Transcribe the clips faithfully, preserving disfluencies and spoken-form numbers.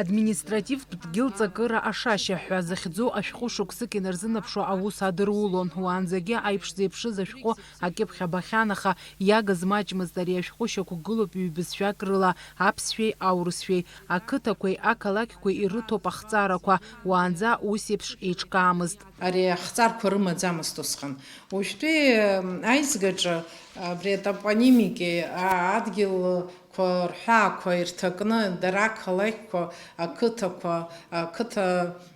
Административтә дгьыл ҵакыра ашашьа ҳәа захьӡу ашәҟәы шықәсык инарзынаԥшуа аус адырулон. Уаанӡагьы аиԥш зеиԥшыз ашәҟәы акьыԥхь абахьан, аха иагыз маҷмызт. Ари ашәҟәы шьақәгылоуп ҩбызшәак рыла, аԥсшәеи аурысшәеи. Ақыҭақәеи ақалақьқәеи ирыҭоуп ахҵарақәа, уаанӡа ус еиԥш еиҿкаамызт. Ари ахҵарқәа рымаӡамызт усҟан. Уажәтәи, м, аизгаҿы абри атопонимики, а, адгьылқәа рҳәаақәа ирҭакны, дара ақалақьқәа, ақыҭақәа, ақыҭа,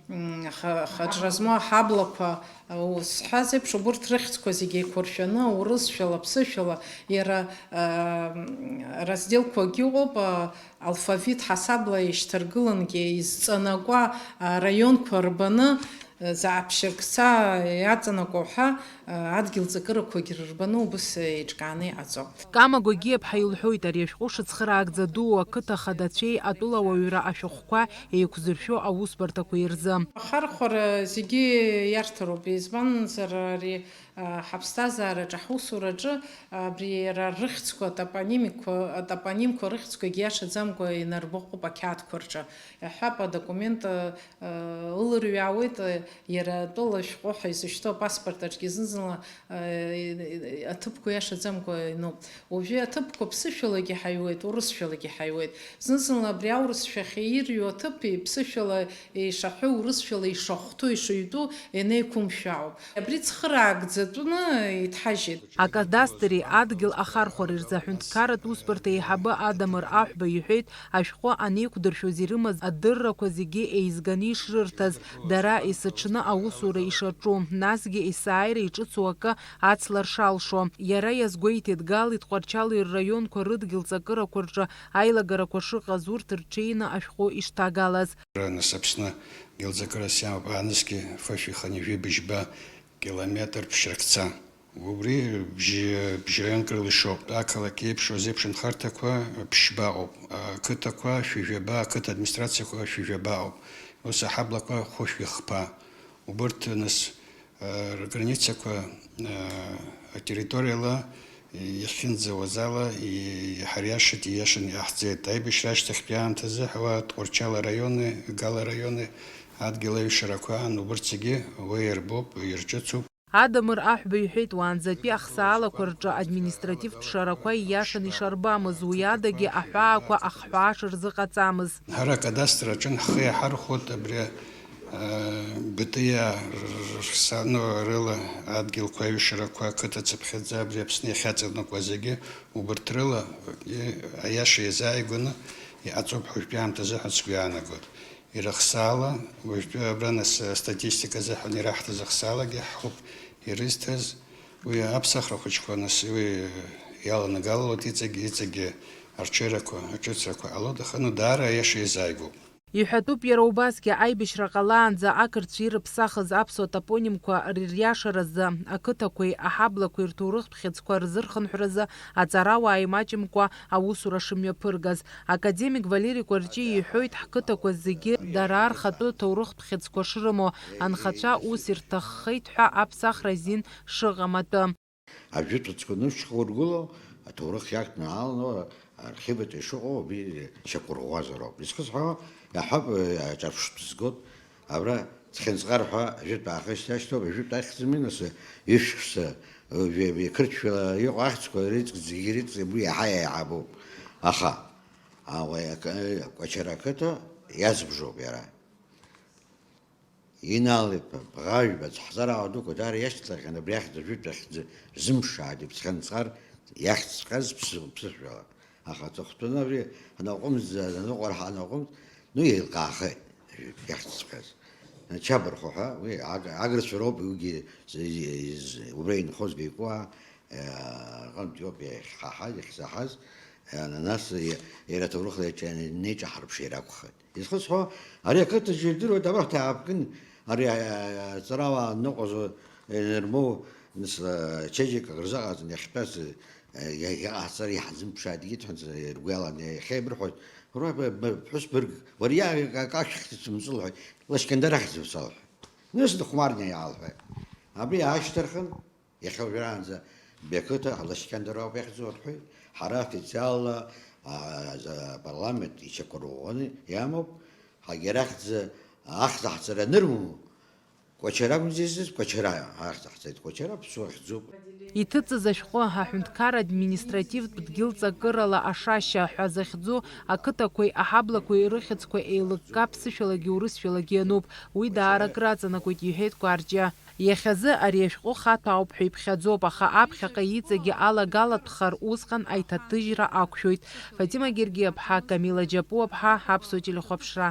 м, ха-, хаҿра змоу аҳаблақәа, а, узҳәаз еиԥш, убырҭ рыхьӡқәа зегьы еиқәыршәаны, урысшәала, ԥсышәала, иара, а, м, разделқәагьы ыҟоуп, а, алфавит ҳасабла ишьҭаргылангьы изҵанакуа, а, раионқәа рбаны, а, зааԥшьыркца иаҵанакуа ҳәа, а, адгьыл ҵакырақәагьы рырбаны убыс еиҿкааны иҟаҵоуп. Кама Гогиаԥҳа илҳәоит, ари ашәҟәы шыцхыраагӡа дуу ақыҭа хадацәеи атәылауаҩра ашәҟәқәа еиқәзыршәо аусбарҭақәеи рзы. Ахархәара зегьы иарҭароуп, избанзар ари Ҳаԥсҭазаараҿы, ҳусураҿы абри иара рыхьӡқәа, атопонимикқәа, атопонимқәа рыхьӡқәагьы иашаӡамкәа инарбаҟоуп ақьаадқәа рҿы. Иаҳҳәап, адокумент, ы, ылырҩаауеит, ы, иара атәыла шәҟәы ҳәа изышьҭоу апаспорт аҿгьы зны-зынла, ы, аҭыԥқәа иашаӡамкәа иануп. Уажәы аҭыԥқәа ԥсышәалагьы ҳаҩуеит, урысшәалагьы ҳаҩуеит. Зны-зынла абри аурысшәахь ирҩуа аҭыԥи ԥсышәала ишаҳәо, урысшәала ишахәҭоу, ишыҩтәу ианеиқәымшәо ауп. Абри цхыраагӡатәны иҭҳажьит. Акадастри адгьыл ахархәареи рзы аҳәынҭқарратә усбарҭа еиҳабы Адамыр Аҳәба иҳәеит, ашәҟәы анеиқәдыршәоз ирымаз адыррақәа зегьы еизганы ишрырҭаз, дара есыҽны аусура ишаҿу, насгьы есааира иҿыцу акы ацлар шалшо. Иара иазгәеиҭеит, Галеи Тҟәарчали рраионқәа рыдгьыл ҵакырақәа рҿы аилагарақәа шыҟаз, урҭ рҽеины ашәҟәы ишҭагалаз. Нас Аԥсны гьылҵакырас иамоуп, аанысгьы фышәи хынҩажәи быжьба километр ԥшьракца. Убри бжьы, бжьраионк рыла ишоуп. Ақалақь еиԥшоз еиԥш анхарҭақәа ԥшьба ыҟоуп. Ақыҭақәа шәи жәаба, ақыҭа администрациақәа шәи жәаба ыҟоуп. Ус аҳаблақәа хәышәи хԥа. Убырҭ нас Рграницақәа, атерриториала иахьынӡауаз ала, иҳариашеит, ииашаны иҟаҳҵеит. Аибашьра ашьҭахьтәи аамҭазы ҳуа Тҟәарчал араиони Гал араиони адгьыл аҩшарақәа аан, убырҭ зегьы уа ирбоуп, ирҿыцуп. Адамыр Аҳәба иҳәеит, уаанӡатәи ахсаалақәа рҿы административтә шарақәа ииашаны ишарбамыз, уи адагьы аҳәаақәа ахҳәаа шырзыҟаҵамыз. Ҳара акадастр аҿы ҳхы иаҳархәоит абри, э, Бытиа рса-, ну, рыла адгьылқәа, аҩшарақәа, ақыҭа цыԥхьаӡа абри Аԥсны иахьаҵанакуа зегьы убырҭ рыла, э, аиаша иазааигәаны иҟаҵоуп ҳәа уажәтәи аамҭазы ҳәа сгәы иаанагоит. Ирыхсаала, уажәтәи абра нас астатистика азыҳәан ираҳҭаз ахсаалагьы ҳхәып ирызҭаз, уи аԥсахра хәыҷқәа нас уи иаланагалалоит, иҵегь, иҵегьы арҽеирақәа, аҿыцрақәа ҟалоит, аха, ну, даара аиаша иазааигәоуп. Иҳәатәуп, иара убасгьы аибашьра ҟалаанӡа ақырҭцәа ирыԥсахыз аԥсуа топонимқәа рыриашаразы, ақыҭақәеи аҳаблақәеи рҭоурыхтә хьыӡқәа рзырхынҳәразы аҵарауаа имаҷымкәа аусура шымҩаԥыргаз. Академик Валери Кәарҷиа иҳәоит, ҳқыҭақәа зегьы дара рхатәы ҭоурыхтә хьыӡқәа шрымоу, анхацәа ус ирҭаххеит ҳәа аԥсахра азин шыҟам атәы. Ажәытәыцқәа нышьхургыло, аҭоурых иақәнааланы, архиваҿ ишыҟоу, абри шьақәырӷәӷәазароуп. Изхысҳәаауа, иаҳҳәап, аҿарԥштә згоит, абра Цхьынҵҟар ҳәа ажәытә аахыс иашьҭоуп, ажәытә ахьӡ-мҩа нас ҩышықәса, ҩ-, ҩ-, қырҭшәала иҟоу ахьӡқәа рыҵкы, зегьы рыҵкы уи иаҳа еиҳабуп. Аха, ауаҩ акы-, Кәачара ақыҭа иазбжоуп иара. Инал-иԥа Бӷажәба, цҳаҵараа дуқәа даара иашьҭлахьан абри ахьӡ, ажәытә ахьӡ рзымԥшааит, иԥсхьанҵар иахьҵәҟьаз ԥсы-, ԥсышәала. Аха аҵыхәтәаны абри анаҟәымҵ, аныҟәара ҳанаҟәымҵ, ну, еилкаахеит, иахьҵәҟьаз. Чабархәа ҳәа, уи аг-, агырцәа роуп, уигьы з-, з-, з-, убра инхоз Геикуаа, э, рҟынтә иоуп иахьҳаҳаз, иахьзаҳаз, э, нас и-, иара аҭоурыхла иаҿ-, инеиҿаҳарԥшыр акәхеит. Изхысҳәо, ари ақыҭаҿы ирдыруеит, абарҭ иаапкын, ари, а, аҵарауаа ныҟәазо, инырмоу, нас, а, чеиџьыкак рзыҟаҵан иахьтәаз, а, иа-, иҟаҳҵар иҳазымԥшааит, иҭҳәан, ргәы иалан, иахьеибырҳәоит, уара, б-, б-, ԥҳәыс бырг, уара иа-, акы ашәхьӡ сымҵылҳәоит, Лашькьандар ахьӡ бсалҳәа. Нас дыхәмарны иаалҳәеит. Абри аашьҭырхын, иахьа уажәраанӡа Беқыҭа Лашькьандар ауп иахьӡу рҳәеит. Ҳара официалла, а, за-, апарламент ичақәырӷәӷәаны иамоуп. Егьи арахьӡа ахьӡ ҳҵара анырмоу, Кәачара акәымзи изыз, Кәачара ахьӡ ҳҵеит, Кәачара аԥсуа ахьӡуп. Иҭыҵыз ашәҟәы аҳәынҭқарра административтә дгьыл ҵакырала Ашашьа ҳәа захьӡу ақыҭақәеи аҳаблақәеи рыхьӡқәа еилыкка ԥсышәалагьы урысшәалагьы иануп, уи даара акраҵанакуеит, иҳәеит Кәарҷиа. Иахьазы ари ашәҟәы хаҭәаауп ҳәа иԥхьаӡоуп, аха аԥхьаҟа иҵегьы алагалатәхар усҟан аиҭаҭыжьра ақәшәоит. Фатима Гергиаԥҳа, Камила Џьапуаԥҳа, Аԥсуа телехәаԥшра.